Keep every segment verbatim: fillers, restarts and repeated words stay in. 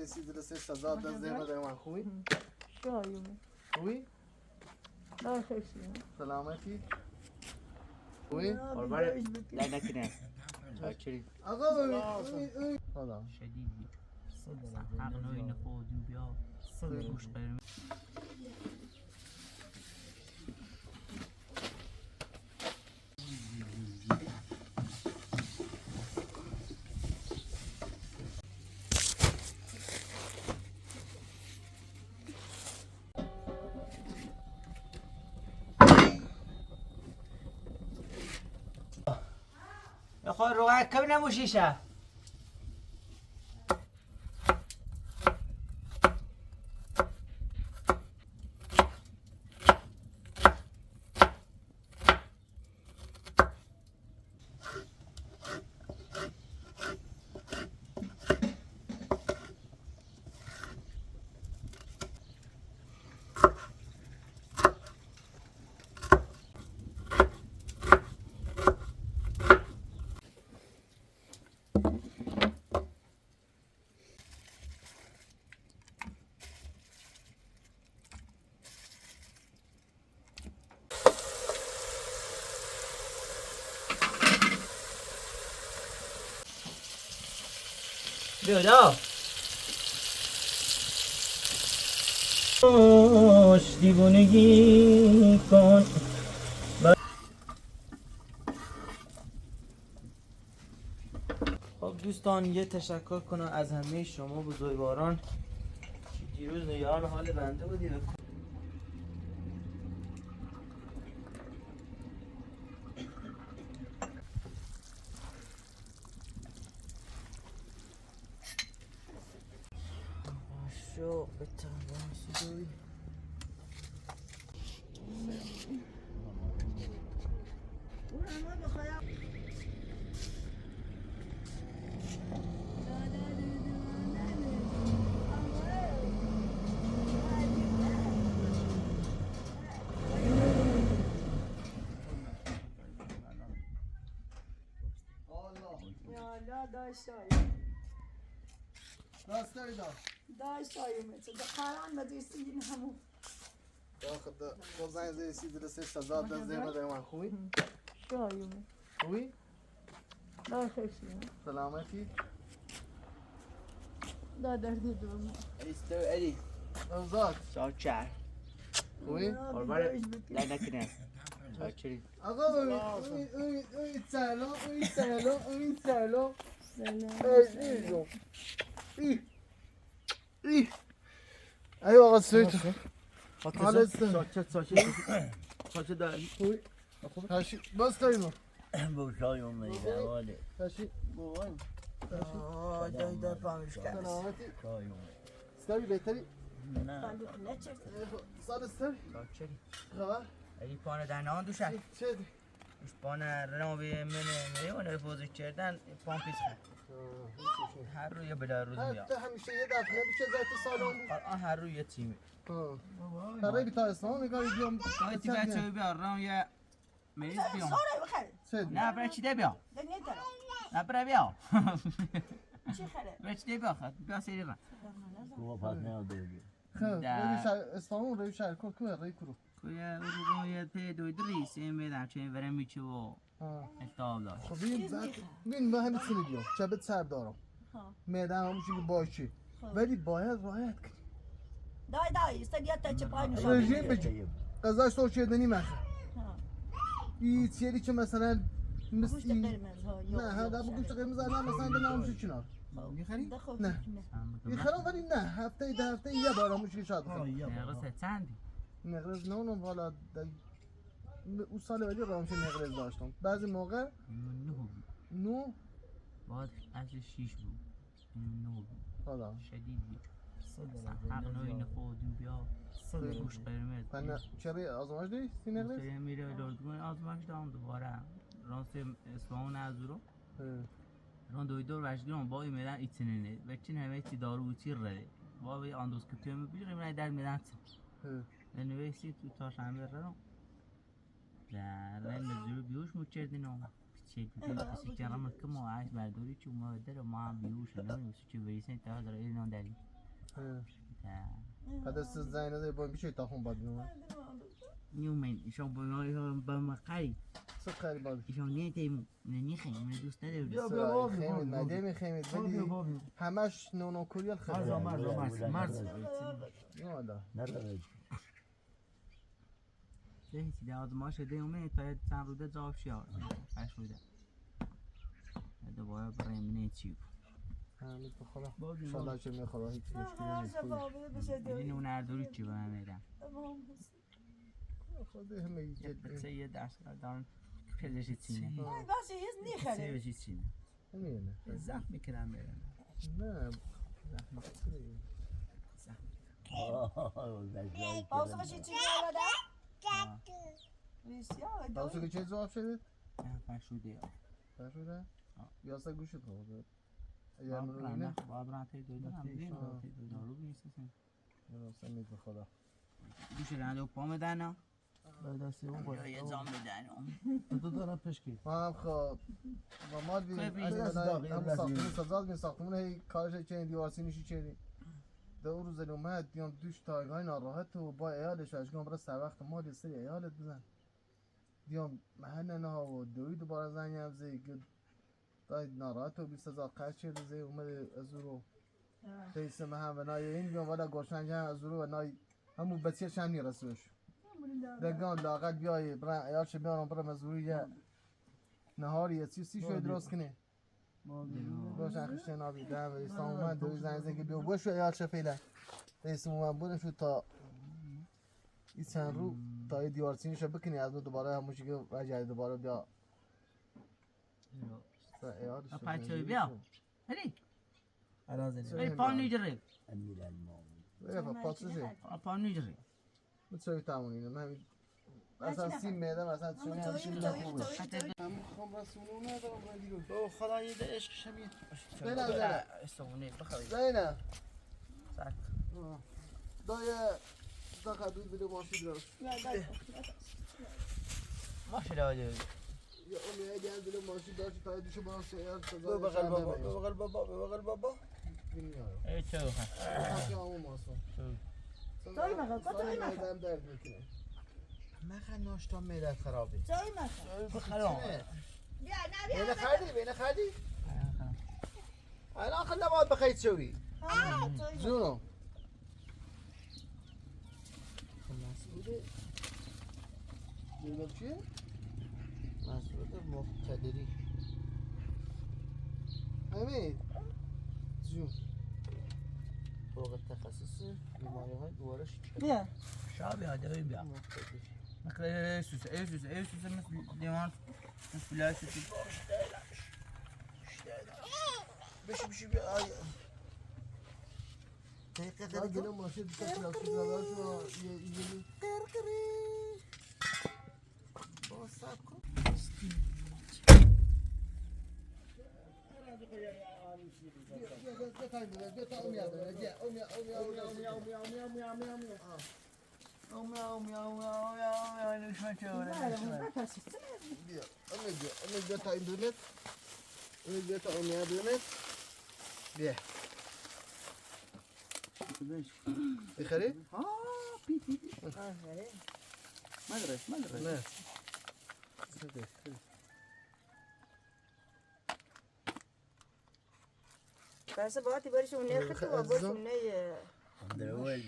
سیدی ده سه سزا ده زیبا ده من خوبی؟ شایومه. خوبی؟ لا خیلی. سلامتی؟ خوبی؟ قربان. لا نکنه. چاکری. آقا، اوی، اوی، اوی. خدا. شدید بی. حق نوی نخودی بیا. گوش قرمز. يا خويا، الرواية كم نموشيشة؟ بیا دا. خوش دیوونگی کن. خب دوستان، یه تشکر کنم از همهٔ شما بزرگواران که دیروز نگران حال بنده بودید. شو بتوان. یا الله، داشت آیو. راست داری دا. داشت آیو میچه. دا قرآن مدرسی این همو. دا خدا، خدا زنگ زیر سی درسه سزا دا زیر دا من خوبی؟ شو آیو می. خوبی؟ دا خیلی. سلامتی؟ دا دردی دورم. ایستو ادی. نوزاد. ساعت چار. خوبی؟ قربان. لا نکنه. ساعت چاری. آقا، اوی، اوی، اوی، اوی، سلام، اوی، سلام، اوی، سلام. سلام. عزیزم. ای، ای. ای آقا سعید. ناسیلسین؟ حالتسین؟ ساکت، ساکت. ساکت دئییل. خوبی؟ خوبی. هر شئی، باز قایما. بو شای اولماییب، خوبی؟ هر شئی. بو وار. هر شئی. آی، دای، دای، پامیشکا. سلامتی. شای اولماییب. ستاری بهتری؟ نه. ساده ستاری. چاکری. خبر؟ الی پانه در نان دوشه. چی، چی دی؟ ایش پانه رنو بی من، من اونه بزرگ کردن، پان پیس خورد. آه، هیچ، هیچ. هر روز یه بلا روز میاد. تو همیشه یه دفعه می‌شه زیت سالن بود. الان هر روز یه تیمی. آه. برای بیتا اسلام نگاه بیام. آی تی بچه بیار، رنو یه مریض بیام. سارا بخیر. چی؟ نه، برای چی ده بیا؟ ده نیه تره؟ نه، برای بیا. چی خیره؟ برای چی ده بیا؟ خب، بیا سری را. بابا، پس نه دیگه. خب، ده. روی شهر، اسلام روی شهر، کو، کو، روی کرو. کویه، او روی ته دویدو رئیس، این میدان چه وره میچه و ها. التهاب داشت. خب، این زد، بین، من همین چیزی دیگه. چه به سر دارم. ها. معده هم همون شکلی باشه. خب. ولی باید رعایت کنی. دای، دای، ایسته بیا تا چه پایین نشان رژیم بده. بگی. غذای سرخ کردنی مخور. ها. این چیزی که مثلاً مثل گوشت این قرمز، ها، نه، ها، دا بو گوشت قرمز نه، مثلاً ده ناموسو کنار. خب. می‌خری؟ ده خب، نه. نه. می‌خرم ولی نه، هفته ده هفته یه بار همون شکلی شاید بخورم. ها، یه بار. نقرس چندی؟ نقرس نه اونم والا ده او سال ولی رامش نقرس داشتم. بعضی موقع نو، نو بود. نو؟ باید اصل شیش بود. نو بود. حالا. شدید بود. اصلاً حق نوی نخودی بیا. گوش قرمز. چرا آزمایش داری؟ سی نقرس؟ میره لردگون آزمایش دارم دوباره. رانس اصفهان از رو. هه. ران دویدور وشگیرم با این میدن ایتینینه. و چین همه چی دارو و چی ره. با به اندوسکوپی هم بیرم در میدن چی. هه. نویسی تو تاش همه رو. زره مزدور بیوش مو کردین او. پیچه بیوش، پیچه کردن مرکم او عکس برداری چی اومه در ما بیوش، نه، یوسو چی ویسن تا در این داری. هذا السيد زين، هذا يبون بشي تاخون بعد يوم. يومين، شو بقول، شو بقول، قريب. سكر بعد. شو نيتي مو، نيخي، ما دوست هذا. يا بابا، خيمة، ما ديمي خيمة، بدي. همش نونو كوريا الخير. مرز، مرز، مرز، مرز. يا لا. مرز. ده هیچی ده، آدم آشه ده اومه، تا یه چند روده جواب شی آورد. پنج روده. دوباره برای منه چی بود؟ همین به خدا. انشالله که می خدا هیچ مشکلی نیست. این اون هر دوری چی به من می‌دن؟ خدا همه یه بچه یه درس دارن. پزشکی چینه. باشه، یه نیخره. پزشکی چینه. همینه. زخم می‌کنم می‌رم. نه. زخم می‌کنم. زخم می‌کنم. آه، زخم می‌کنم. باوسا باشی چی می‌آورده؟ آه. بسیار، باوسا که چه جواب شده؟ نه، فرشوده یا. فرشوده؟ آه. یا سه گوشت خورده. یا آه، مرو برانه، اینه؟ با برانه تی دویدن، هم دیم، آه. تی دویدن، رو بینیسته سن. یا سه مید به خدا. گوشت رانده و پا می‌دن، آه. بله، دستی اون باید. یا یه جام بدن. تو دارم پشکی. ما هم خب، ما ما دیم، کوی بی؟ از بله، بنای، داغی، هم بله. ساختمون سزاد بین، ساختمون هی کارش چنین، دیوارسینیشی چنین. ده او روز اومد، دیام دوش تایگای ناراحت و با عیالش، اشگان برا سر وقت ما دی سری عیالت بزن. دیام محل نه ها و دوی دوباره زنگ هم زی، گفت دای ناراحت و بیست هزار قرض کرده زی، اومد از او رو. آه. پیسه من هم و نای این بیام، ولا گوشنگ هم از او رو و نای همو بچیش هم نیرسوش. الحمدلله. دگان لااقل بیای، برن، عیالش بیارم، برم از او رو یه نهاری، یه چی، سی شوی درست کنی. باشه، خشته نابی، دم، ایسان اومد، دوی زنگ زنگ بیا، بوش و عیالش فعلا. ایسان اومد، برم شو تا این چند رو، تا این دیوار چینیش بکنی، از نو دوباره همون شکل وجه دوباره بیا. تا عیالش بیا. هلی. الان زنه. ای پا نیجری. امیرالمومنین. ای پا چیزی؟ پا نیجری. من چای تموم اینه. من همین اصلا سیم میدم، اصلا چای هم چای، چای، چای. من خمره سونو ندارم، من دیگه. او خدا، یه ده عشق شمی. بله، بله. استونه بخوی. زینه. ساعت. آه. دایه، دقیقه دود بده ماشی درست. ماشی دایه. یا امی، اگه از دل ماشین داشتی تا دوش با سیار سزا ببغل بابا، ببغل بابا، ببغل بابا. Bilmiyorum. Ey, çabuk ha. Kaç yağmur olsun. Çabuk. Çay mı? Sana meydan derdin ki. مخه ناشتا میلت خرابه. چای مخه. چای بخرا. بیا، نه، بیا، بینه بیا. خالی، بینه خالی. الان خیلی باید بخیر چوی. ها، چای مخه. جونو. مسعود. جناب چیه؟ مسعود مقتدری. امید. جون. فوق تخصص بیماری‌های گوارش. بیا. شابی، هادی، بیا. مقتدری. مثل ایسوس، ایسوس، ایسوس، مثل دیوان، مثل بلا ایسوس. بشی، بشی، بیا، آی. دقیقه، دقیقه. گلو ماشین دیگه، قرقری. بابا، صبر کن. بیا، امید بیا، امید بیا تا این دونت. امید بیا تا امید دونت. بیا. بخری؟ ها، پی، پی، پی. آفرین. مدرس، مدرس. نه. بس باتی برش اونه خط و برش اونه.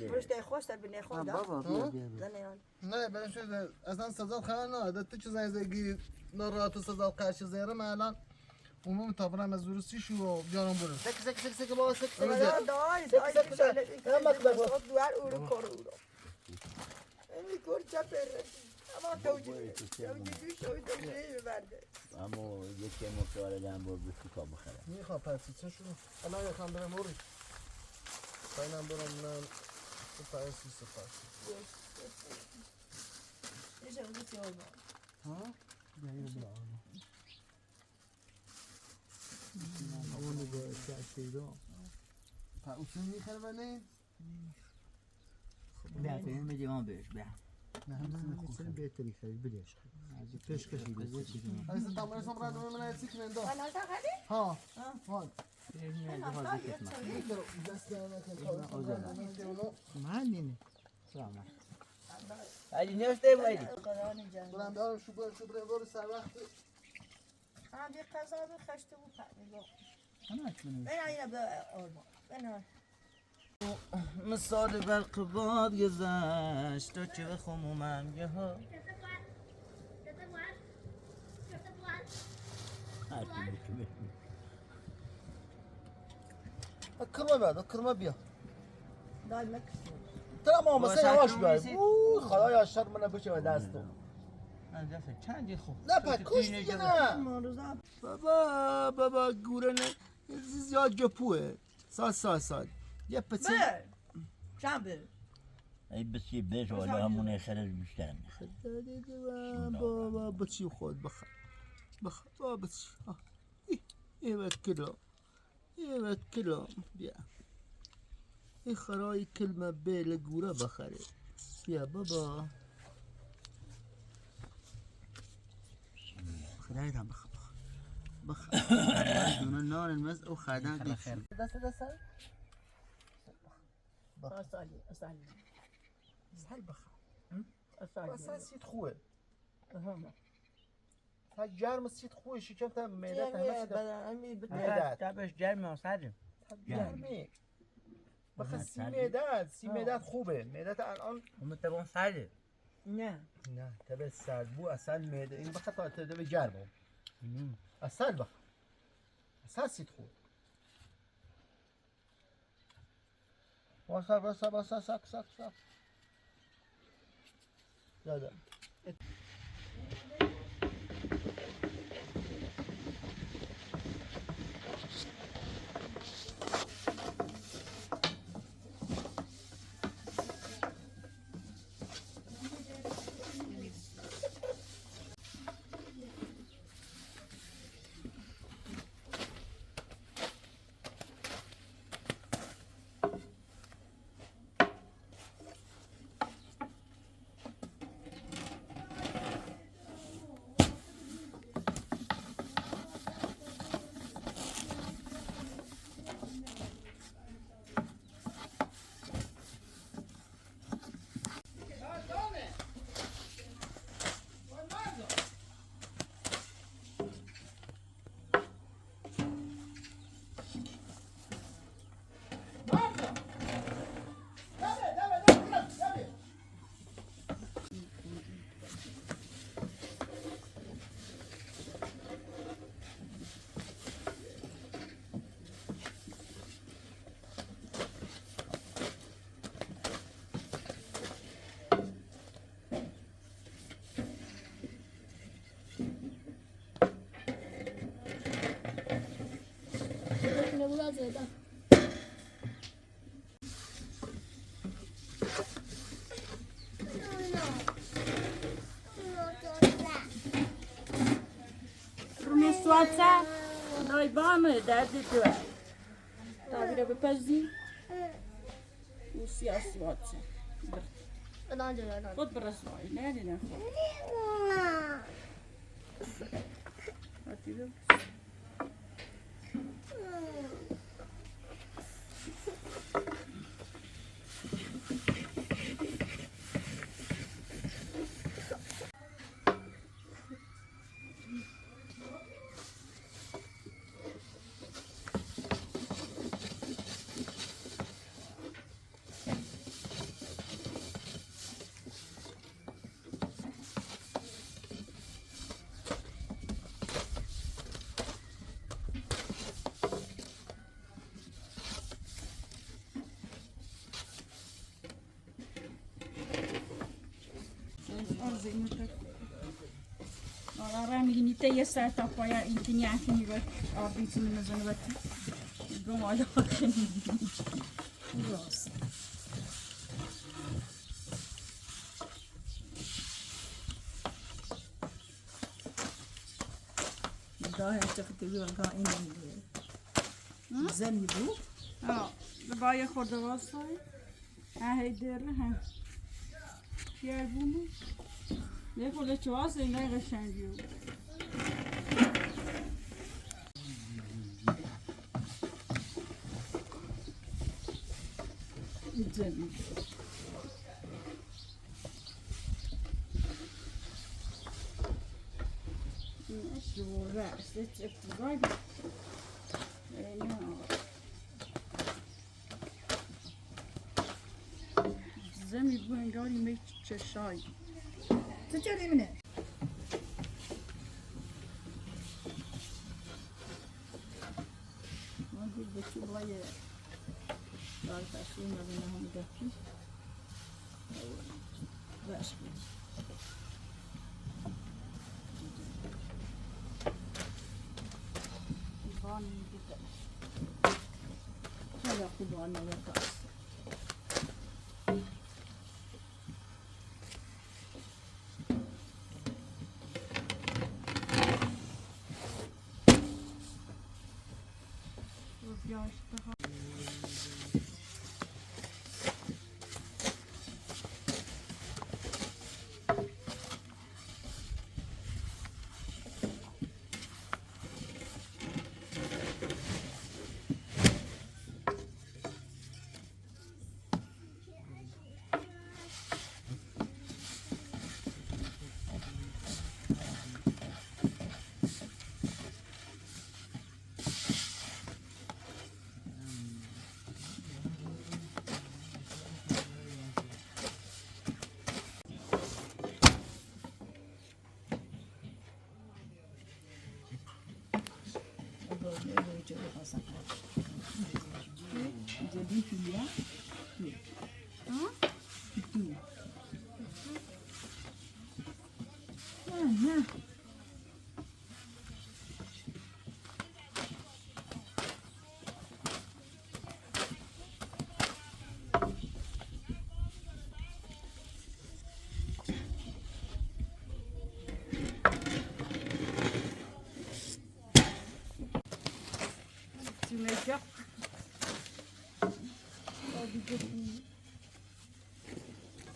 برش دای خواست بینه خواست. بابا، بیا، بیا، بیا. نه، برش اصلا سزا خیلی نه. ده تو چه زنگ زگی ناراحت سزا قرش زیره من الان. عموم تا برم از ورسی شو بیارم برم. سک، سک، سک، سک، بابا، سک، سک. دای، دای، سک، سک، سک. دوار اورو کار اورو. امی کور چپر. اما تو جی. تو جی دوش، تو جی برده. اما یکی مختار دم بر بسیار بخره. می‌خوام پرسیچه شو. اما یکم برم اوری. پایینم برم من. تو پرسی سپاس. ایجا اونجا چی اولما؟ ها؟ بیا، بیا، بیا. اونو با شاشیدو. پا اوچون می‌خره و نه؟ بیا، تو اینو دیوان بیش، بیا. نه، همسینی خوب. بهتری خیلی، بیلیش. از پیشکشی بسیار. ایسه تمام ایسم را نمه من ایسی کنن دا. ها. ها. معلم. سلام. علی، نه اشته بو علی؟ بلند دارم، شو بر، شو بر، برو سر وقت. ها، بیر قضا بیر خشته بو پنیر بو. انا اکمنه. بنا اینا به اورما. بنا. مسال برق باد گذشت، تو که به خمومم یه ها. کورما بیا، کورما بیا. ترا ما مثلا یواش بیا. اوه، خدایا شر منه بشه و دستو. نه، پا کوشت دیگه نه. بابا، بابا، گوره نه. زیاد گپوه. ساز، ساز، ساز. یه پچه. بر. چند بر؟ ای بچی بیش والا همونه خرج بیشتر. خدا دې دې وا، بابا، بچی خود بخا. بخا، بابا، بچی. آه. ای، ای وقت کلو. ای وقت کلو. بیا. ای خرای کلمه بیل گوره بخره. بیا بابا. خدای را بخ، بخ. بخ. دونه نان المز او خدان خیر، خیر. دست، دست. بخ. اصلی، اصلی. سهل بخ. هم؟ اصلی. اصلی سیت خوه. اها. تا گرم سیت خوه، شکم تا معده تا همه چی. بلا، امی بده. معده. تا بش گرم اصلی. تا گرمه. بخ، سی معدت، سی معدت خوبه. معدت الان. اما تبان سرده. نه. نه، تبه سرد بو، اصل معده. این بخ تا تبه گرم بو. اصل بخ. اصل سیت خو. واسا، واسا، واسا، ساک، ساک، ساک. دادا. Rune soața, noi bamă, dar de două ori. Dar vine pe zi. Usia soața. Bă. Pot brăzoi, ne, ne, ne. Atât. Ara, mi ghini te e sata, poi intinea fini, va, abitini mezanăvati. Goma, da. Gross. Da, ya, çakı te bir bak, ha, en iyi. Hı? Güzel mi bu? Ha, bir bayağı orada varsa. Ha, Heyder, ha. Pierre bu mu? Ne kadar çoğalsa ne kadar şenliyor. Canım. Nasıl uğraştı çıktı bak. Öyle oldu. Zemi bu engari me çeşay. Sıçar emine. Hadi geçi bulayı. Arkadaşlar, ne zaman da ki. Ver. Kurban bir de. Şöyle kurbanla kalsın.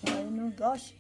Ay, no, gosh.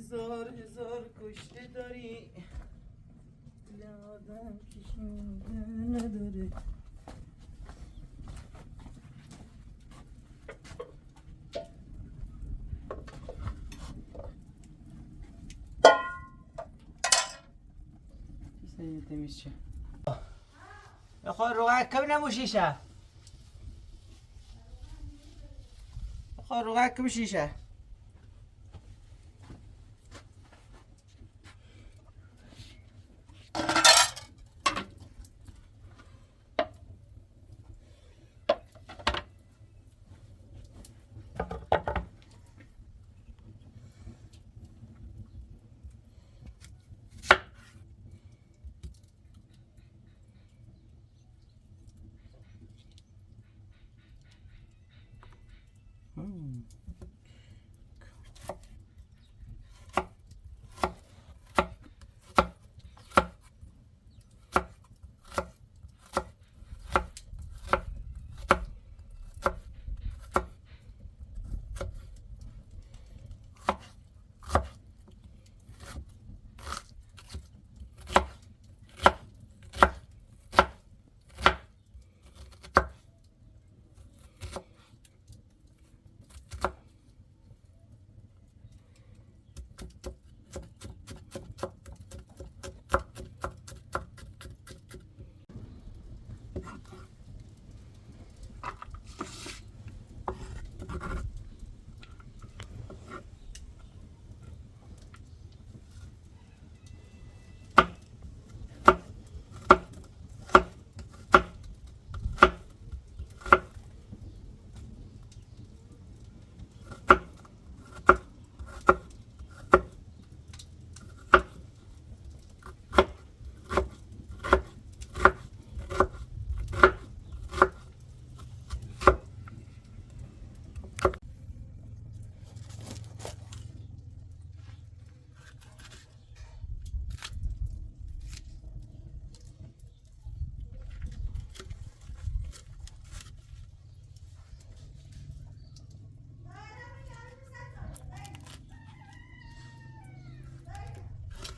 هزار هزار کشته داری، دل آدم کشیده نداره. خو روغن کم نموشیشه. خو روغن کم شیشه.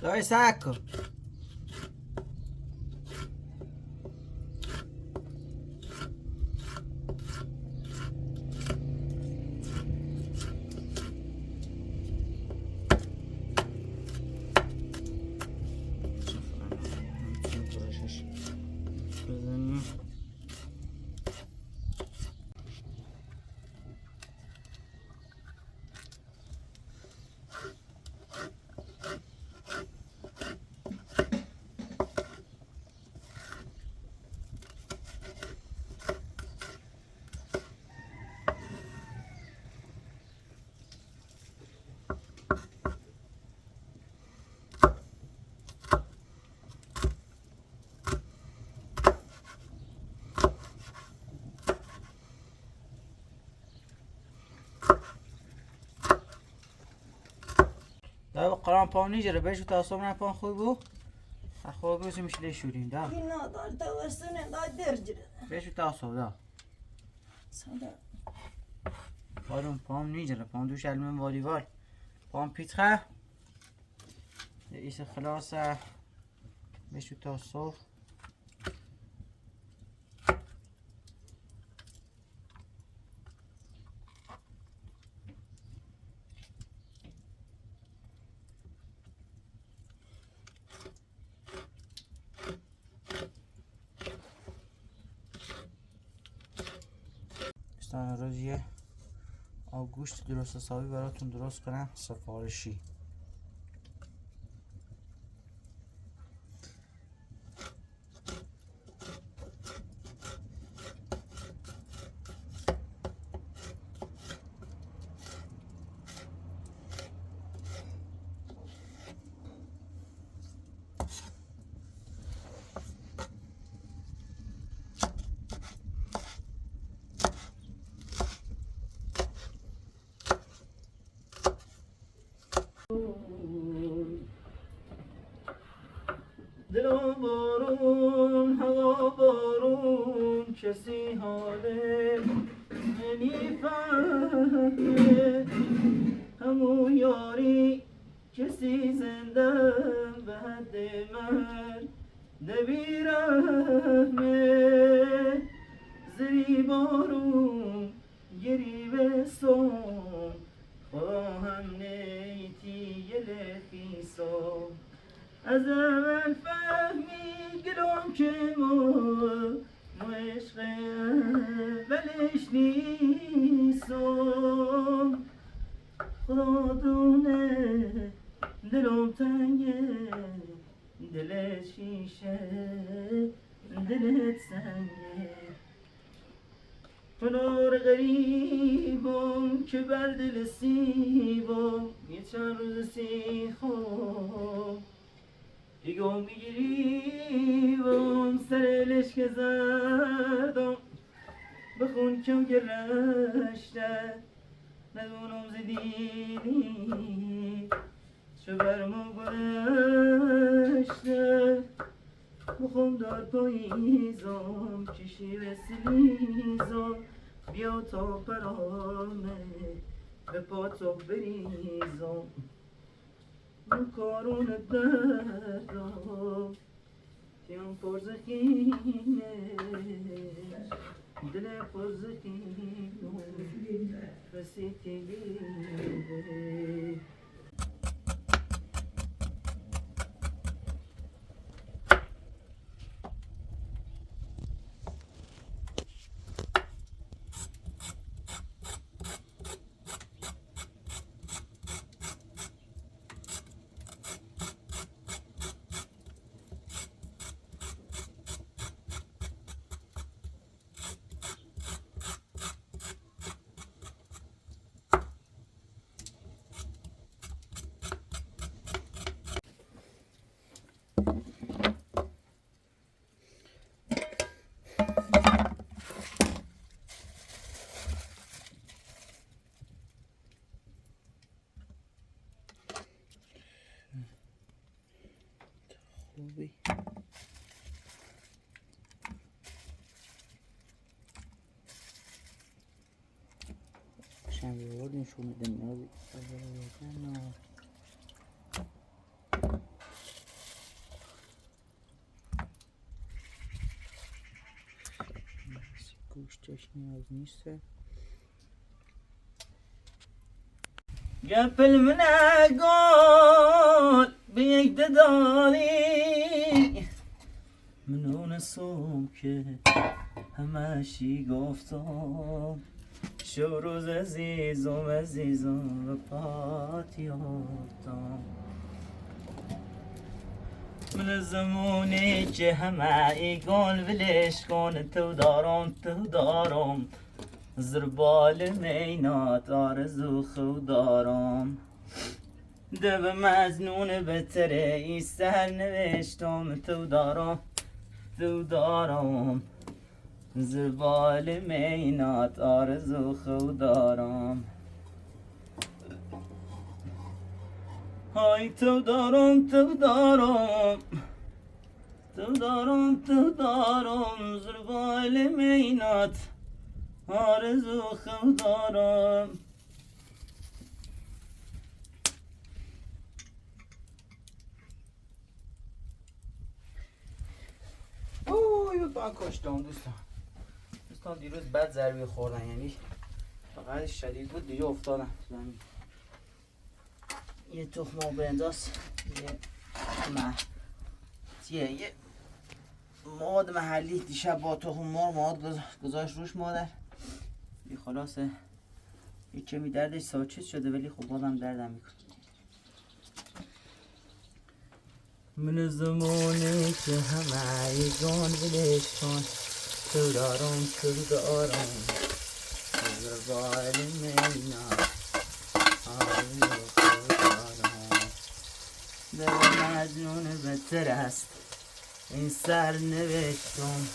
دای ساکو. دا قرآن پام نیجره، بیشو تا صبح نه پام خوب بو. خوب بو، سو میشله شوریم دا. اینا دار توسونه دا درجره. بیشو تا صبح دا. ساده. بارون پام نیجره، پام دوش المن والیبال. پام پیتخه. ایسه خلاصه. بیشو تا صبح. استان روزی آب گوشت درست حسابی براتون درست کنم، سفارشی. دمر دبی رحمه زری بارون گری وسوم، خدا هم نیتی گل خیسوم. از اول فهمی گلوم که مو، مو عشق اولش نیسوم. خدا دونه دلوم تنگه، دلت شیشه، دلت سنگه. پنار غریبم که بر دل سیبم، یه چند روز سیخم. بیگم میگیریم سر لشک زردم، بخون کم که رشته، ندونم زدینی. چه بر ما گذشته، بخوم دار پاییزم، کشی به سلیزم، بیا تا پرامه، به پا تو بریزم. من کارون دردم، تیم پر زخینه، دل پر زخینه، رسیتی بیده. خوبی. شم بردیم شو می‌دم. گوشتش نیاز نیست. گپل منه گل به یک ددانی، من اون سوم که همشی گفتم. شو روز عزیزم، عزیزم، به پات یافتم. من زمانی که همه ای گل ولش کن، تو دارم، تو دارم. زربال مینات آرزو خو دارم. دب مجنون به تره ای سر نوشتم، تو دارم، تو دارم. زربال مینات آرزو خو دارم. های تو دارم، تو دارم. تو دارم، تو دارم، زربال مینات آرزو خو دارم. اوی، با کشتم دوستان. دوستان، دیروز بد ضربه خوردن، یعنی فقط شدید بود، دیگه افتادم زمین. یه تخم مرغ بنداز، یه مه-، یه، یه مواد محلی دیشب با تخم مرغ مواد گذ-، گذاشت روش مادر. این خلاصه یه کمی دردش ساکت شده، ولی خب بازم دردم می‌کنه. من زمانی که همه ای گل ولش کن، تو دارم، تو دارم. زربال مینا، آی تو دارم. دل مجنون بتر است. این سر نوشتم.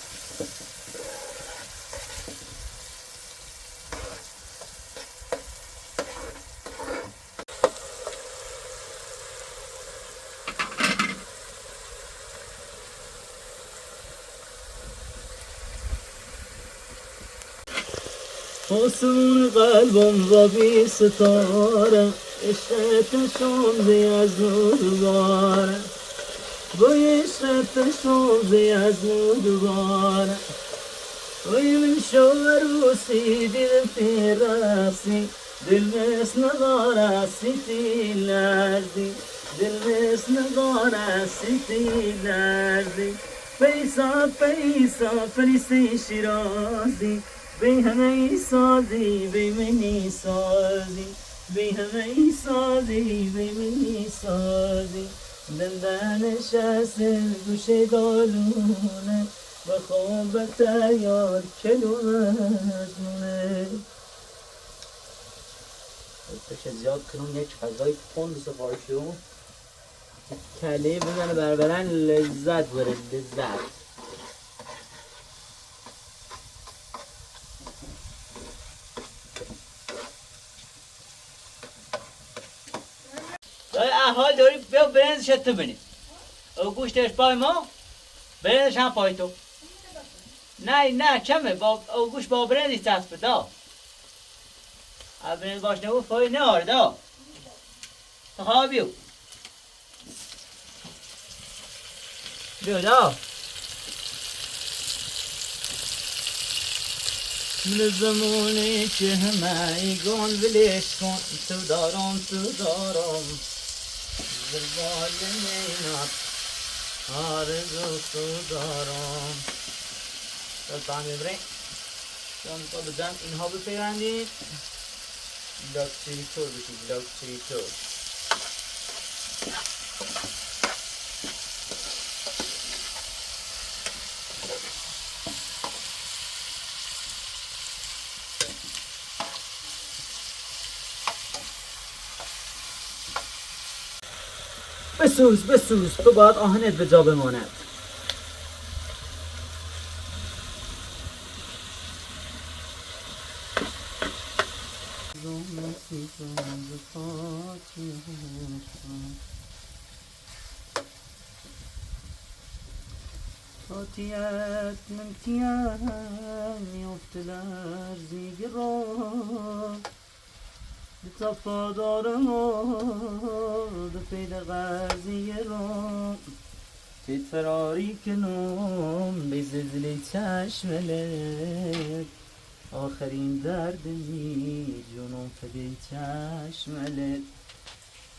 آسمون قلبم با بی ستاره، عشقت شمزی از نور باره. وای عشقت تشتم زی از نو دوباره. وای من شو عروسی دیلم پی رقصی. دیلم مثل نقاره سیتی لرزی. دیلم مثل نقاره سیتی لرزی. پیسا پیسا فریستی شیرازی. بی همه‌ی سازی، بی منی سازی، بی همه‌ی سازی، بی منی سازی. دلده نشسته گوشه‌ی دالونه، به خوابت تیار کلو مجنونه. پیش زیاد کنم یک غذای تند سفارش بدم. کله بزنه بربرن لذت بره، لذت. دای احوال داری، بیا برنزش تو بینی. او گوشتش پای ما، برنزش هم پای تو. نه، نه، کمه، با، او گوشت با برنزی چسبه دا. او برنز باش نبو، فای نه آره دا. تو خوابیو. بیا دا. من زمانی که همه‌یگان ولش کن، تو دارم، تو دارم. زربال مینات، آرزو تو دارم. تا طعم برین. شما می‌خواد به جمع اینها بپیوندیم. لاکچری تور بشی، لاکچری تور. بسوز، بسوز، تو باید آهنت به جا بماند. فاتیت من تیم میفته لرزی گران. دتا پا دارم و دو پی ده قرضی گران. تیت فراری کنم بی زلزله‌ی چشملت. آخرین درد می جونم فدای چشملت.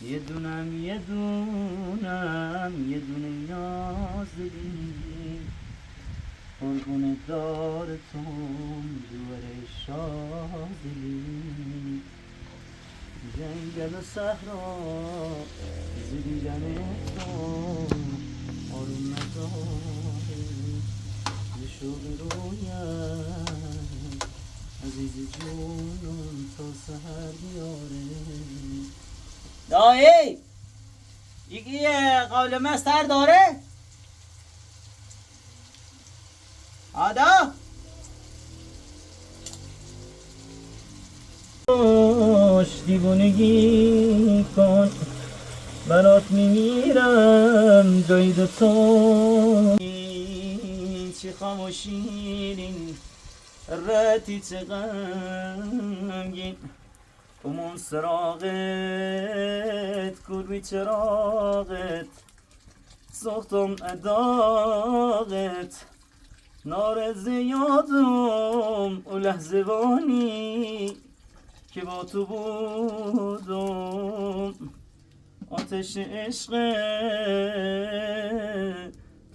یه دونم، یه دونم، یه دونه نازلی. قربون دارتم دوره شازلی. جنگل و صحرا زدیدن تو آروم نداره. ز شوق رویت عزیز جونم تا سحر بیاره. دایی! ایگی قولمه سر داره؟ آدا؟ خوش دیوونگی کن، برات میمیرم جای دوتا. چی خاموشی، رتی چه غمگین. بمون سراغت، کور بی چراغت، سوختم ا داغت. نارزه یادم او لحظه وانی که با تو بودم. آتش عشق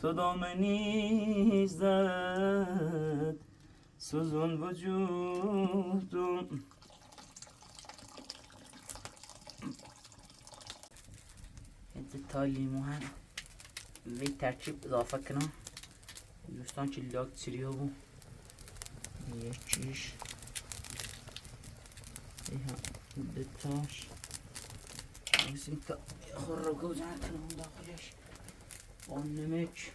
تو دامنی زد سوزون وجودم. هنده تا لیمو هم وی ترکیب اضافه کنم. دوستان که لاکچری بو. یکیش. ای هم دو تاش. بس تا خورگو جان کنم داخلش. با نمک.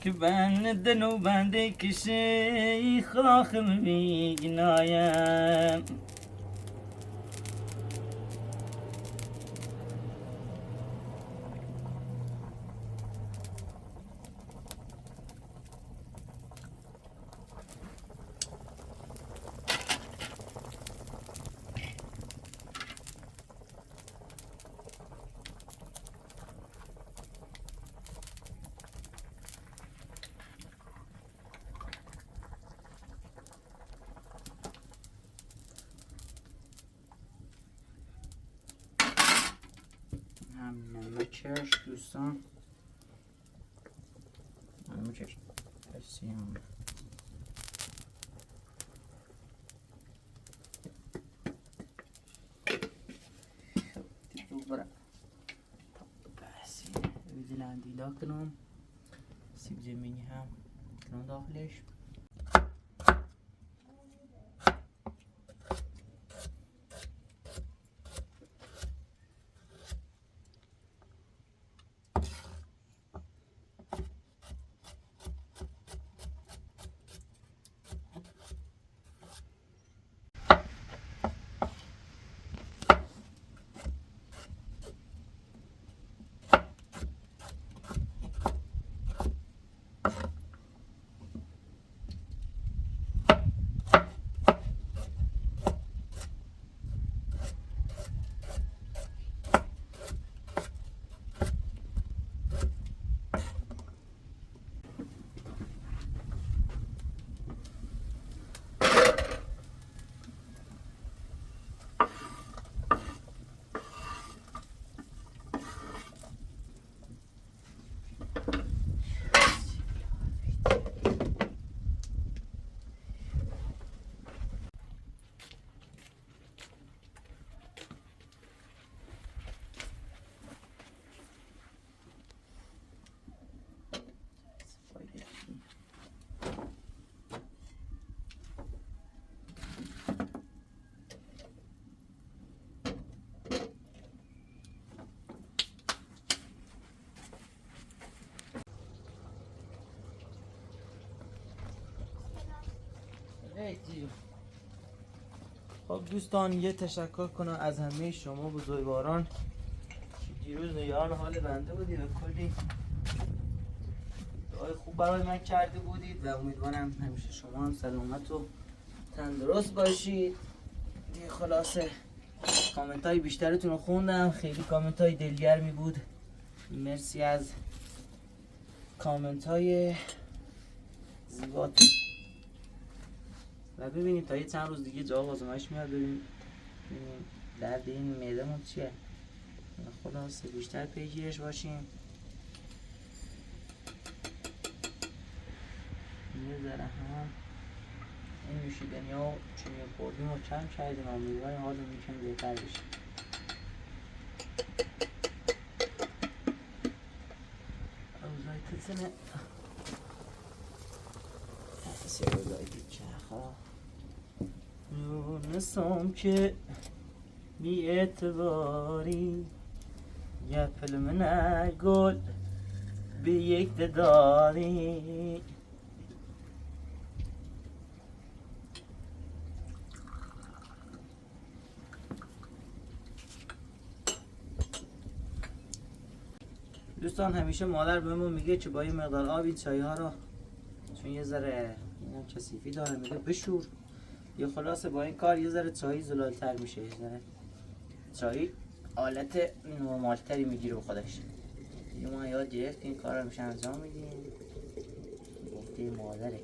که بند نوبندی کشی خاخم بیگنایم. چشم دوستان. همین چشم. بسیار. خب، دیگه برم. بس، ویدیو لندی دا کنم. سیب زمینی هم کنم داخلش. خب دوستان، یه تشکر کنم از همهٔ شما بزرگواران که دیروز نگران حال بنده بودید و کلی دعای خوب برای من کرده بودید و امیدوارم همیشه شما هم سلامت و تندرست باشید. دیگه خلاصه کامنت های بیشترتون رو خوندم، خیلی کامنت های دلگرمی بود. مرسی از کامنت های زیباتون. و ببینیم تا یه چند روز دیگه جواب آزمایش میاد، ببینیم، ببینیم درد این معده‌مون چیه. خلاصه بیشتر پیگیرش باشیم. یه ذره هم این نوشیدنی ها چی می‌خوردیم و کم کردیم، امیدواریم حالمون یکم بهتر بشه. اوضاع تسنه. تأثیر اوضاع دیگه ها. نونسم که بی‌اعتباری، گپل منه گل به یک داری. دوستان، همیشه مادر بهمون میگه که با یه مقدار آب این چایی ها رو، چون یه ذره اینم کثیفی داره، میگه بشور. یه خلاصه با این کار یه ذره چایی زلال‌تر می‌شه، یه ذره چایی حالت نرمال‌تری می‌گیره به خودش. دیگه ما یاد گرفتیم، این کار رو همیشه انجام می‌دیم. گفتهٔ مادره.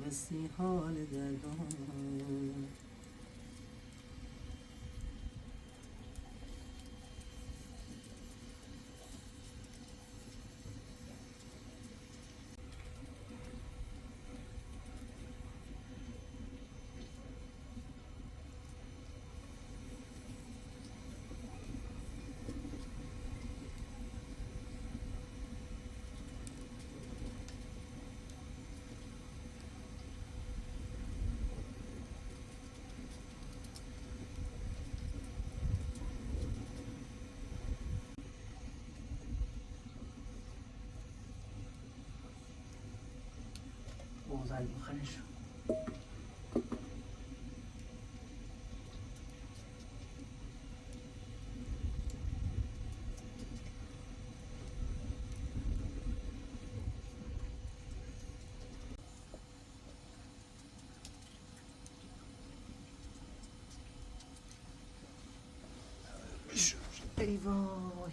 مثل حال دردان. اوضاع بخیر شو. اي واي.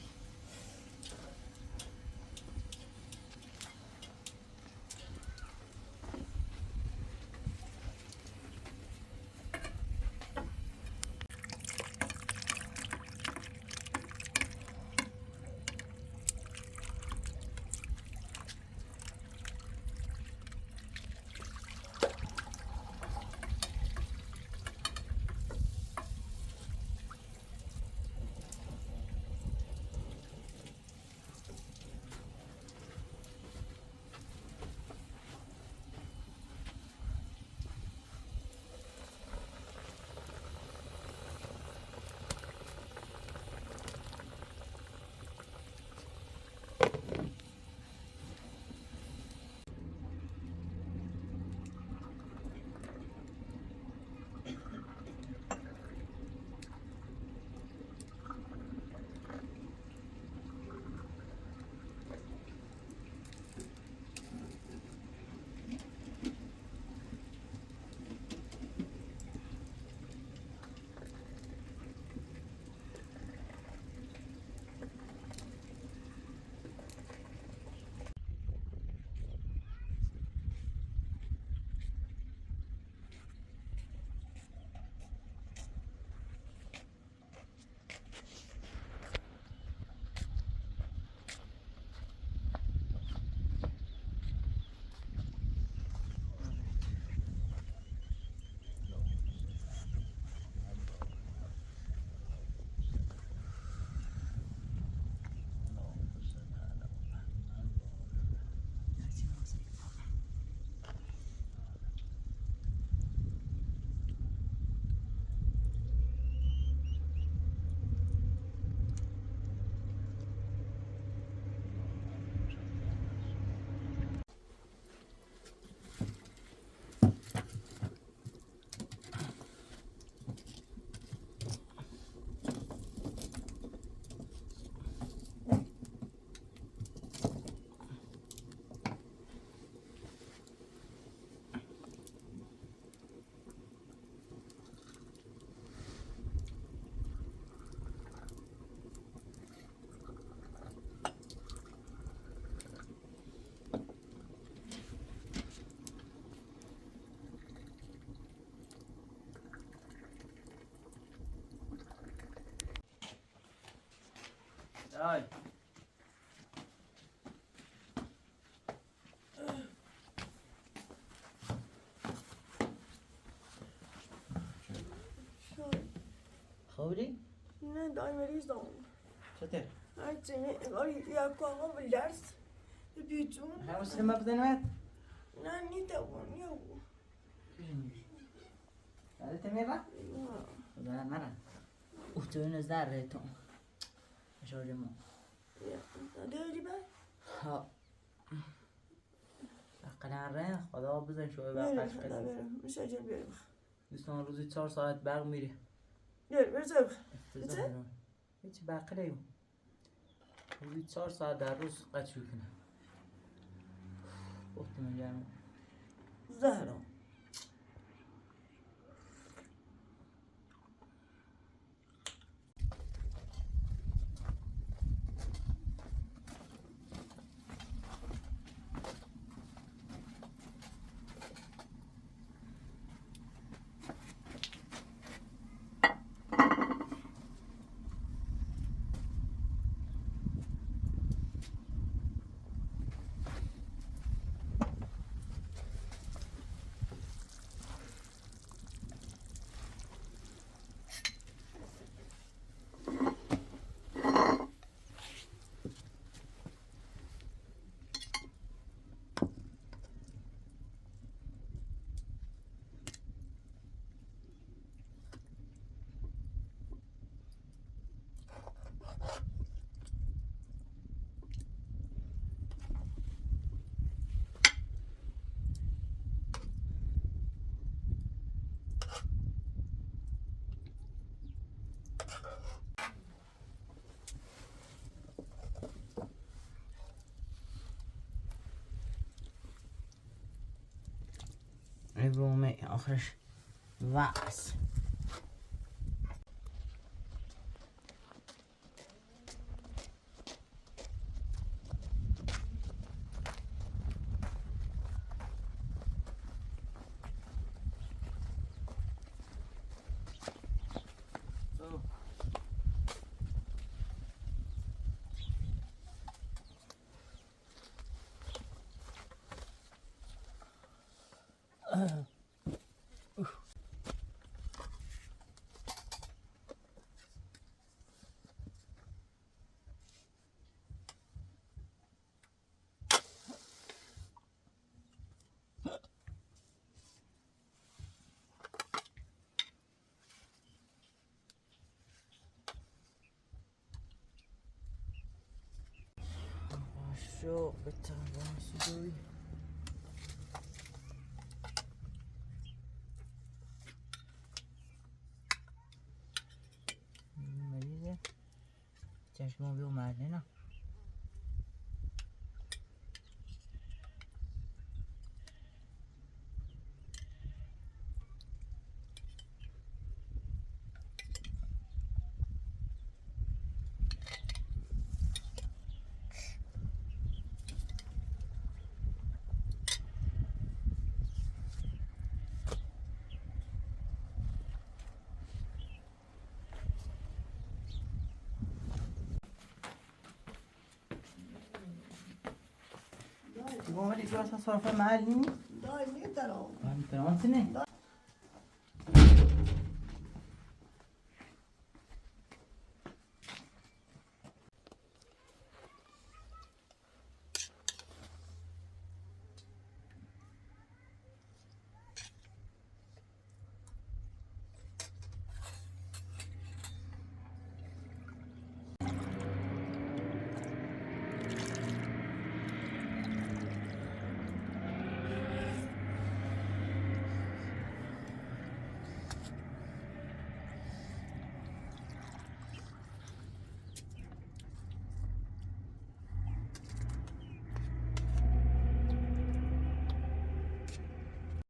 هاي. خوبی؟ نه، دای مریض دام. چطور؟ هرچی می، وای، یا کاغا بلرز. بیجون. هر سه ما بدن وقت؟ نه، نیده بون، نیه بون. هذا تميرة؟ نه. لا، مرة. اوه، تو اینو زر تو. شو جمع. یا، داری با؟ ها. بقیه ره، خدا بزن شو بریم، بقیه خدا بریم. میشه جل بریم. دوستان، روزی چهار ساعت برق میره. بریم، بریم. افتضاح. هیچ بقیه یو. روزی چهار ساعت در روز قطع کنه. اوه، تو من گرم. زهرا. ای بومه آخرش واس. Yo, beta, bon, sudoi. Hmm, Maria. Tiens, je m'en vais au mal, non ? Bon, di, tu vas a surfar mal, Nini? Dai, mètala. Ah, mètala, on se ne?